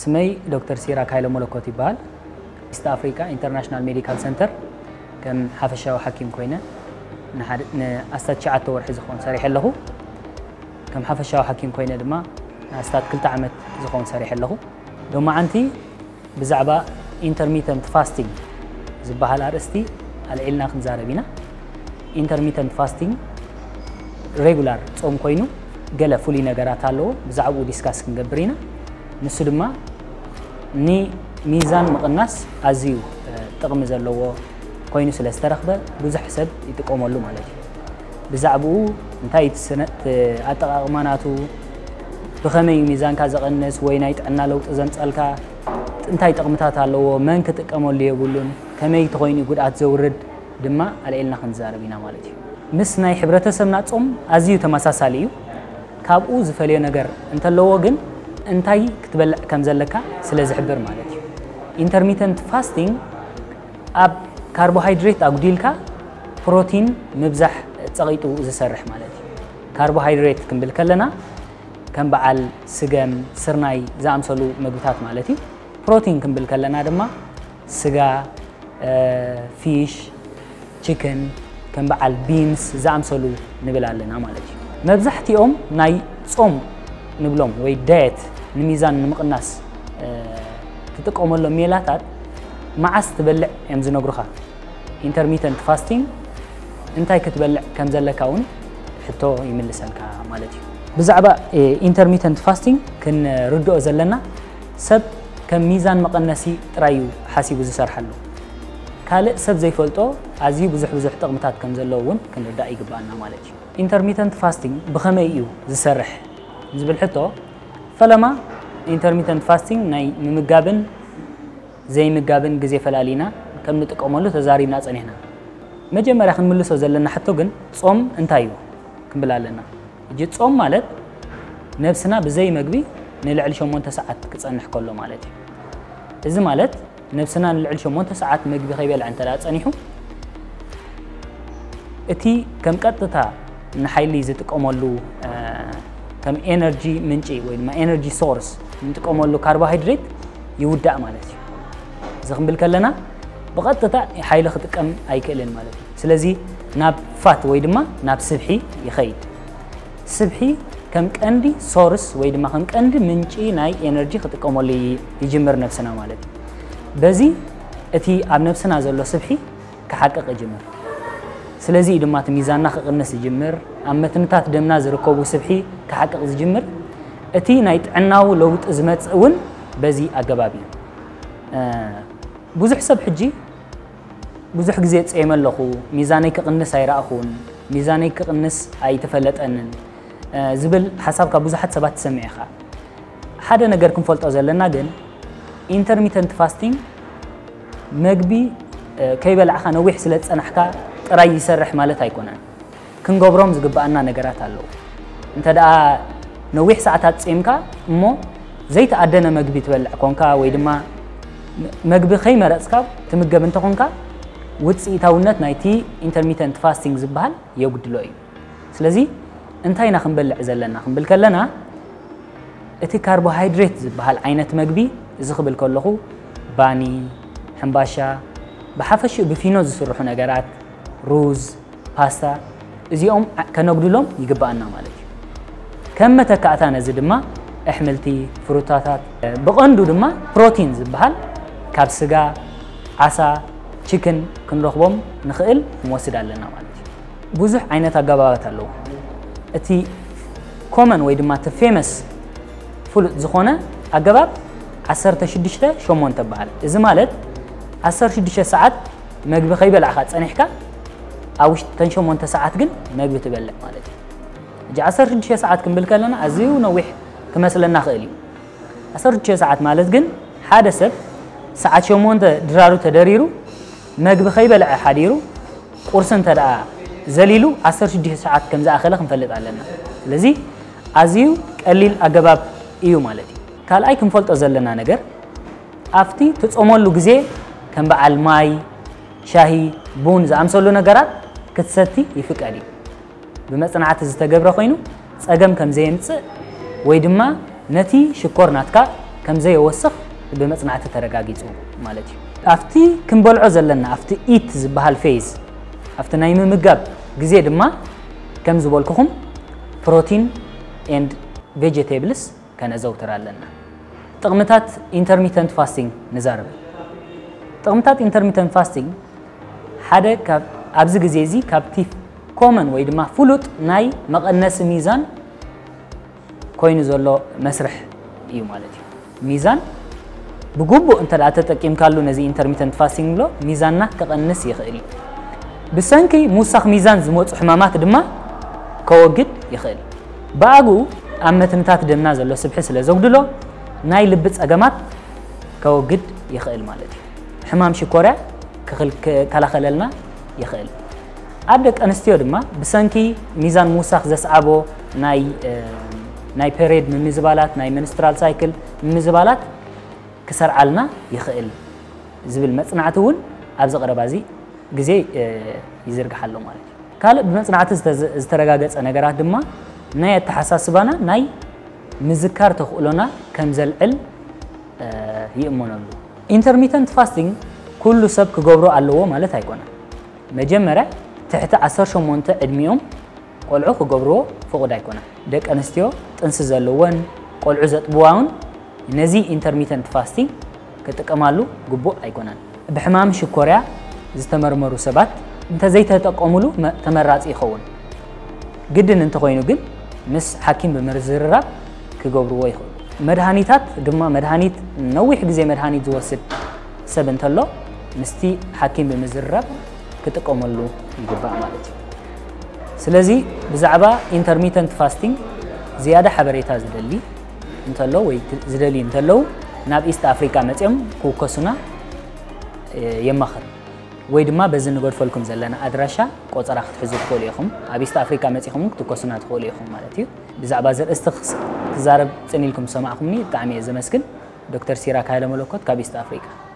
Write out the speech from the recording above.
ስመይ ዶክተር ሲራክ ሃይለ መለኮት ይበሃል። ኢስት ኣፍሪካ ኢንተርናሽናል ሜዲካል ሰንተር ከም ሓፈሻዊ ሓኪም ኮይነ ንሓደ- ንኣስታት ትሽዓተ ወርሒ ዝኸውን ሰሪሐ ኣለኹ። ከም ሓፈሻዊ ሓኪም ኮይነ ድማ ንኣስታት ክልተ ዓመት ዝኸውን ሰሪሐ ኣለኹ። ሎማዓንቲ ብዛዕባ ኢንተርሚተንት ፋስቲንግ ዝበሃል ኣርእስቲ ኣልዒልና ክንዛረብ ኢና። ኢንተርሚተንት ፋስቲንግ ሬጉላር ጾም ኮይኑ ገለ ፍሉይ ነገራት ኣለዎ። ብዛዕባኡ ዲስካስ ክንገብር ኢና። ንሱ ድማ ንሚዛን ምቕናስ ኣዝዩ ጥቕሚ ዘለዎ ኮይኑ ስለ ዝተረኽበ ብዙሕ ሰብ ይጥቀመሉ ማለት እዩ። ብዛዕባኡ እንታይ እቲ ስነ- እቲ ኣጠቓቕማ ናቱ፣ ብኸመይ እዩ ሚዛንካ ዘቐንስ ወይ ናይ ጥዕና ለውጢ ዘምፀልካ፣ እንታይ ጥቕምታት ኣለዎ፣ መን ክጥቀመሉ የብሉን፣ ከመይ ተኾይኑ ጉድኣት ዘውርድ ድማ ኣልዒልና ክንዛረብ ኢና ማለት እዩ። ምስ ናይ ሕብረተሰብና ጾም ኣዝዩ ተመሳሳሊ እዩ። ካብኡ ዝፈልዮ ነገር እንተለዎ ግን እንታይ ክትበልዕ ከም ዘለካ ስለ ዝሕብር ማለት እዩ። ኢንተርሚተንት ፋስቲንግ ኣብ ካርቦሃይድሬት ኣጉዲልካ ፕሮቲን ምብዛሕ ጸቒጡ ዝሰርሕ ማለት እዩ። ካርቦሃይድሬት ክንብል ከለና ከም በዓል ስገም፣ ስርናይ ዝኣምሰሉ መግብታት ማለት እዩ። ፕሮቲን ክንብል ከለና ድማ ስጋ፣ ፊሽ፣ ቺክን፣ ከም በዓል ቢንስ ዝኣምሰሉ ንብል ኣለና ማለት እዩ። መብዛሕትኦም ናይ ጾም ንብሎም ወይ ዳየት ንሚዛን ንምቕናስ ትጥቀመሎም ሜላታት መዓስ ትበልዕ እዮም ዝነግሩኻ። ኢንተርሚተንት ፋስቲንግ እንታይ ክትበልዕ ከም ዘለካ እውን ሕቶ ይምልሰልካ ማለት እዩ። ብዛዕባ ኢንተርሚተንት ፋስቲንግ ክንርድኦ ዘለና ሰብ ከም ሚዛን መቐነሲ ጥራይ እዩ ሓሲቡ ዝሰርሓሉ። ካልእ ሰብ ዘይፈልጦ ኣዝዩ ብዙሕ ብዙሕ ጥቕምታት ከም ዘለዎ እውን ክንርዳእ ይግባኣና ማለት እዩ። ኢንተርሚተንት ፋስቲንግ ብኸመይ እዩ ዝሰርሕ ዝብል ሕቶ፣ ፈለማ ኢንተርሚተንት ፋስቲንግ ናይ ምምጋብን ዘይምጋብን ግዜ ፈላሊና ከም ንጥቀመሉ ተዛሪብና ጸኒሕና። መጀመርያ ክንምልሶ ዘለና ሕቶ ግን ጾም እንታይ እዩ ክንብል ኣለና። እጂ ጾም ማለት ነብስና ብዘይ መግቢ ንልዕሊ ሸሞንተ ሰዓት ክጸንሕ ከሎ ማለት እዩ። እዚ ማለት ነብስና ንልዕሊ ሸሞንተ ሰዓት መግቢ ከይበልዐ እንተ ደኣ ጸኒሑ እቲ ከም ቀጥታ ንሓይሊ ዝጥቀመሉ ከም ኤነርጂ ምንጪ ወይ ድማ ኤነርጂ ሶርስ ንጥቀመሉ ካርቦሃይድሬት ይውዳእ ማለት እዩ። እዚ ክንብል ከለና ብቐጥታ ሓይሊ ክጥቀም ኣይክእልን ማለት እዩ። ስለዚ ናብ ፋት ወይ ድማ ናብ ስብሒ ይኸይድ። ስብሒ ከም ቀንዲ ሶርስ ወይ ድማ ከም ቀንዲ ምንጪ ናይ ኤነርጂ ክጥቀመሉ ይጅምር ነብስና ማለት እዩ። በዚ እቲ ኣብ ነብስና ዘሎ ስብሒ ክሓቅቕ ይጅምር። ስለዚ እዩ ድማ እቲ ሚዛንና ክቕንስ ይጅምር፣ ኣብ መትንታት ደምና ዝርከቡ ስብሒ ክሓቅቕ ዝጅምር። እቲ ናይ ጥዕናዊ ለውጢ ዝመጽእ እውን በዚ ኣገባብ እዩ። ብዙሕ ሰብ ሕጂ ብዙሕ ግዜ ጸይመ ኣለኹ፣ ሚዛነይ ክቕንስ ኣይረኣኹን፣ ሚዛነይ ክቕንስ ኣይተፈለጠንን ዝብል ሓሳብ ካብ ብዙሓት ሰባት ትሰምዕ ኢኻ። ሓደ ነገር ክንፈልጦ ዘለና ግን ኢንተርሚተንት ፋስቲንግ መግቢ ከይበላዕካ ነዊሕ ስለ ዝጸናሕካ ጥራይ ይሰርሕ ማለት ኣይኮነን። ክንገብሮም ዝግባኣና ነገራት ኣለዉ። እንተ ደኣ ነዊሕ ሰዓታት ጺምካ እሞ ዘይተኣደነ መግቢ ትበልዕ ኮንካ ወይ ድማ መግቢ ከይመረጽካ ትምገብ እንተኾንካ ውጽኢታውነት ናይቲ ኢንተርሚተንት ፋስቲንግ ዝበሃል የጉድሎ እዩ። ስለዚ እንታይ ኢና ክንበልዕ ዘለና ክንብል ከለና እቲ ካርቦሃይድሬት ዝበሃል ዓይነት መግቢ እዚ ክብል ከለኹ ባኒ፣ ሕምባሻ፣ ብሓፈሽኡ ብፊኖ ዝስርሑ ነገራት፣ ሩዝ፣ ፓስታ እዚኦም ከነጉድሎም ይግባኣና ማለት እዩ። ከም መተካእታ ነዚ ድማ ኣሕምልቲ፣ ፍሩታታት፣ ብቐንዱ ድማ ፕሮቲን ዝበሃል ካብ ስጋ፣ ዓሳ፣ ቺክን ክንረኽቦም ንኽእል ክንወስድ ኣለና ማለት እዩ። ብዙሕ ዓይነት ኣገባባት ኣለዉ። እቲ ኮመን ወይ ድማ እቲ ፌመስ ፍሉጥ ዝኾነ ኣገባብ ዓሰርተ ሽዱሽተ ሸሞንተ በሃል። እዚ ማለት ዓሰርተ ሽዱሽተ ሰዓት መግቢ ከይበላዕካ ጸኒሕካ ኣብ ውሽጢ ተን ሸሞንተ ሰዓት ግን መግቢ ትበልዕ ማለት እዩ። ሕጂ ዓሰርተ ሽዱሽተ ሰዓት ክንብል ከለና ኣዝዩ ነዊሕ ክመስለና ክእል እዩ። ዓሰርተ ሽዱሽተ ሰዓት ማለት ግን ሓደ ሰብ ሰዓት ሸሞንተ ድራሩ ተደሪሩ መግቢ ከይበልዐ ሓዲሩ ቁርሲ እንተ ደኣ ዘሊሉ ዓሰርተ ሽዱሽተ ሰዓት ከም ዝኣኸለ ክንፈልጥ ኣለና። ስለዚ ኣዝዩ ቀሊል ኣገባብ እዩ ማለት እዩ። ካልኣይ ክንፈልጦ ዘለና ነገር ኣብቲ ትጾመሉ ግዜ ከም በዓል ማይ፣ ሻሂ፣ ቡን ዝኣምሰሉ ነገራት ክትሰቲ ይፍቀድ እዩ። ብመጽናዕቲ ዝተገብረ ኮይኑ ጸገም ከም ዘየምጽእ ወይ ድማ ነቲ ሽኮር ናትካ ከም ዘየወስኽ ብመጽናዕቲ ተረጋጊጹ ማለት እዩ። ኣብቲ ክንበልዖ ዘለና ኣብቲ eat ዝበሃል phase ኣብቲ ናይ ምምጋብ ግዜ ድማ ከም ዝበልኩኹም protein and vegetables ከነዘውትር ኣለና። ጥቕምታት intermittent fasting ንዛረብ። ጥቕምታት intermittent fasting ሓደ ካብ ኣብዚ ግዜ እዚ ካብቲ common ወይ ድማ ፍሉጥ ናይ መቐነሲ ሚዛን ኮይኑ ዘሎ መስርሕ እዩ ማለት እዩ። ሚዛን ብግቡእ እንተ ደኣ ተጠቂምካሉ ነዚ intermittent fasting ብሎ ሚዛንና ክቐንስ ይኽእል እዩ። ብሰንኪ ምውሳኽ ሚዛን ዝመፁ ሕማማት ድማ ከወግድ ይኽእል። ብኣግኡ ኣብ መትንታት ደምና ዘሎ ስብሒ ስለ ዘጉድሎ ናይ ልቢ ጸገማት ከወግድ ይኽእል ማለት እዩ። ሕማም ሽኮርያ ክኽል- ክከላኸለልና ይኽእል። ኣብ ደቂ ኣንስትዮ ድማ ብሰንኪ ሚዛን ምውሳኽ ዘስዓቦ ናይ ናይ period ምምዝባላት ናይ menstrual cycle ምምዝባላት ክሰርዓልና ይኽእል ዝብል መጽናዕቲ እውን ኣብዚ ቀረባ እዚ ግዜ ይዝርግሓ ኣሎ ማለት እዩ። ካልእ ብመጽናዕቲ ዝተረጋገጸ ነገራት ድማ ናይ ኣተሓሳስባና ናይ ምዝካር ተኽእሎና ከም ዘልዕል ይእመነሉ። Intermittent fasting ኩሉ ሰብ ክገብሮ ኣለዎ ማለት ኣይኮነን። መጀመርያ ትሕቲ ዓሰርተ ሸሞንተ ዕድሚኦም ቆልዑ ክገብርዎ ፍቑድ ኣይኮነን። ደቂ ኣንስትዮ ጥንሲ ዘለወን ቆልዑ ዘጥብዋ እውን ነዚ intermittent fasting ክጥቀማሉ ግቡእ ኣይኮነን። ብሕማም ሽኮርያ ዝተመርመሩ ሰባት እንተዘይተጠቀሙሉ ተመራፂ ይኸውን። ግድን እንተኾይኑ ግን ምስ ሓኪም ብምዝርራብ ክገብርዎ ይኽእሉ። መድሃኒታት ድማ መድሃኒት ነዊሕ ግዜ መድሃኒት ዝወስድ ሰብ እንተሎ ምስቲ ሓኪም ብምዝርራብ ክጥቀመሉ ይግባእ ማለት እዩ። ስለዚ ብዛዕባ intermittent fasting ዝያዳ ሓበሬታ ዝደሊ እንተሎ ወይ ዝደልዩ እንተለዉ ናብ East Africa መፅኦም ክውከሱና የማኽር። ወይ ድማ በዚ ንገድፈልኩም ዘለና ኣድራሻ ቆፀራ ክትሕዙ ትኽእሉ ኢኹም። ኣብ East Africa መፂኹም ክትውከሱና ትኽእሉ ኢኹም ማለት እዩ። ብዛዕባ እዚ ኣርእስቲ ክዛረብ ፅን ኢልኩም ዝሰማዕኩምኒ ብጣዕሚ እየ ዘመስግን። ዶክተር ሲራክ ሃይለ መለኮት ካብ East Africa።